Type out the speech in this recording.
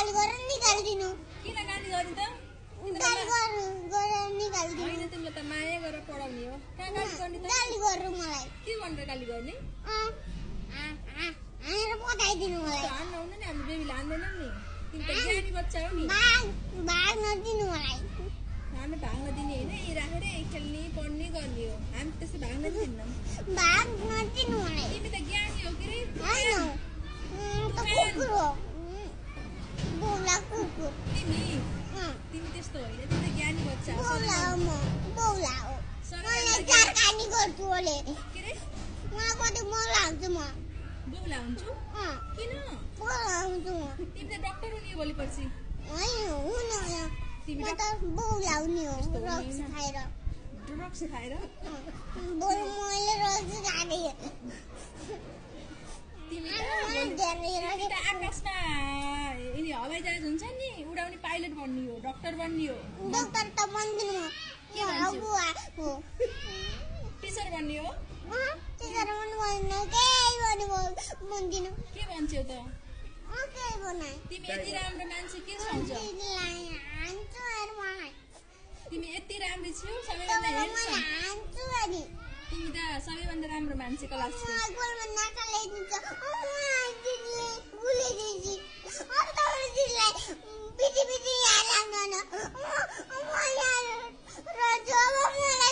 गाली गरेर निकाल्दिनु किन गाली गर्ने त गाली गरेर निकाल्दिनु हैन तिमीले त माया गरेर पढाउने हो कहाँ गाली गर्ने त गाली गर्नु मलाई के भनेर गाली गर्ने हानेर पठाइदिनु मलाई हान्न हुँदैन हामी बेबीले हान्दैनौँ नि तिमी त ज्ञानी बच्चा हो नि भाग नदिनु मलाई हामी भाग्न दिने होइन यही राखेर खेल्ने पढ्ने गर्ने हो हामी त्यसै भाग्न दिन्नौँ भाग नदिनु मलाई तिमी त ज्ञानी हो के रे होइन त कुकुर हो बौला कुकुर तिमी त्यस्तो होइन तिमी त ज्ञानी बच्चा हो बौला हो म बौला हो मलाई चारकानी गर्छु ओले के रे मलाई कति बौला हुन्छु म बौला हुन्छु किन बौला हुन्छु म तिमी त डाक्टर हुने हो भोलिपर्सि होइन हुन म त बौला हुने हो रक्स खाएर ड्रग्स खाएर बरु मैले रक्स खाँदै तिमी त आकाशमा यिनी हवाईजहाज हुन्छ नि उडाउने पाइलट बन्ने हो डाक्टर बन्ने हो डाक्टर त बन्दिनु हो टिचर बन्ने हो टिचर बन्नु केही बन्दिनु के भन्छौ त केही बनाए तिमी यति राम्रो मान्छे के छाउँछ तिमी यति राम्रो छौ सबैभन्दा हेर्छ तिमी त सबैभन्दा राम्रो मान्छेको लाग्छ र जब मलाई